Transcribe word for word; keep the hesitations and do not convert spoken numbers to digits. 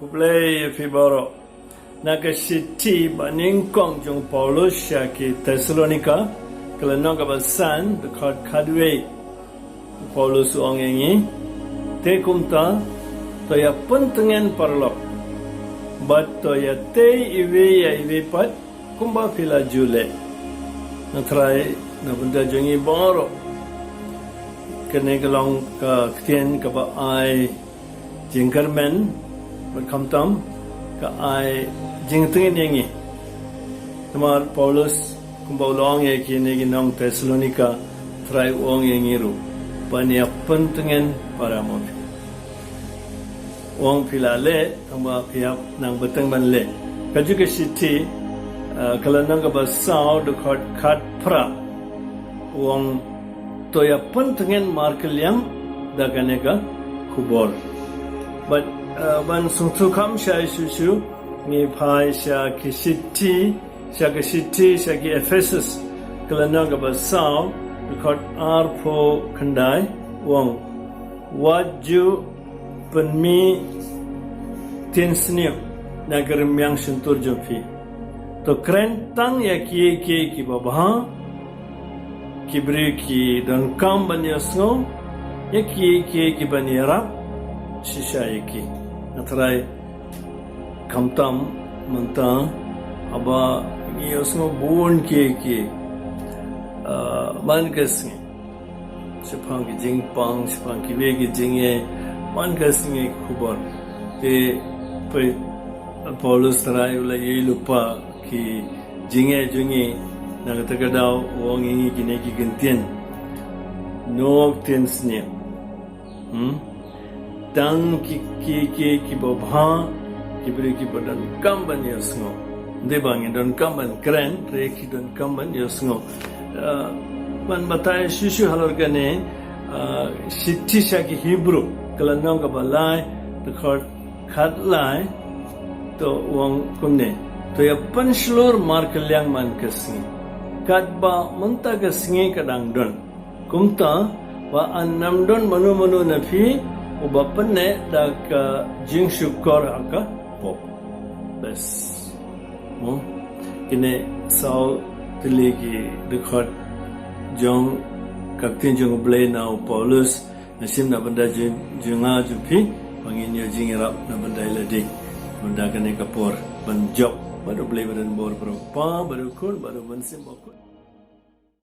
Khublei ïa phi baroh. Na ka shithi ba nyngkong jong u Paulus sha ki Thessalonika, ka lynnong kaba san, dkhot khatwei, u Paulus u ong ïa ngi: Te kumta, to ïa pyntngen paralok, bad to ïa tei iwei ïa iwei pat kumba phi la ju leh. Nga trai na bynta jong ngi baroh, kane ka long ka ktien kaba ai jingkyrmen, bad khamtam ka ai jingtngen ïa ngi. Namar Paulus, kumba u la ong ïa kine ki nong Thessalonika, Trai u ong ïa ngi ruh ban ïa pyntngen para ma phi. U ong phi la leh, tangba phi hap nang bteng ban leh. Ka ju ka shithi, ah, ka lynnong kaba saw, dkhot khatphra, u ong: To ïa pyntngen markylliang da kane ka khubor. Bad, ah, ban sngewthuh kham shai shuh shuh, ngi phai sha ki shithi, sha ka shithi sha ki Ephesus, ka lynnong kaba saw, dkhot arphew khyndai, u ong: Wat ju pynmih tiensniew na ka rmiang shyntur jong phi. To kren tang ïa kiei kiei kiba bha, ki briew ki donkam ban ïohsngew, ïa kiei kiei kiban ïarap shisha ïa ki. Nga trai, khamtam mynta haba ngi ïohsngew bun kiei kiei, ah, man ka sngi, shaphang ki jingpang, shaphang kiwei ki jingeh, man ka sngi khubor. Te, peit, Paulus Trai u la ïohi lypa ki jingeh jong ngi, na kata ka daw u ong ïa ngi kine ki kyntien: Nop tiensniew. Hmm? Tang ki, ki, ki, kiba bha, ki briew kiba donkam ban ïohsngew. Ym dei ba ngi donkam ban kren, hynrei ki donkam ban ïohsngew. Ah, ban batai shuh shuh halor kane, ah, shithi sha ki Hebru, ka lynnong kaba lai, dkhot khatlai, to u ong kumne: To ïa pynshlur markylliang man ka sngi, katba mynta ka sngi ka dang don. Kumta, ba un ym don mano mano na phi uba pynneh da ka jingshukor ha ka pop. Bes. Mo, kine saw tylli ki dkhot jong ka ktien jong U Blei na u Paulus, nga shim na bynta jong, jong nga jong phi, ba ngin ïoh jingïarap na bynta ïa lade, bynta kane ka por ban jop. Bad U Blei un bor, bad U Kpa, bad U Khun, bad U Mynsiem Bakhuid.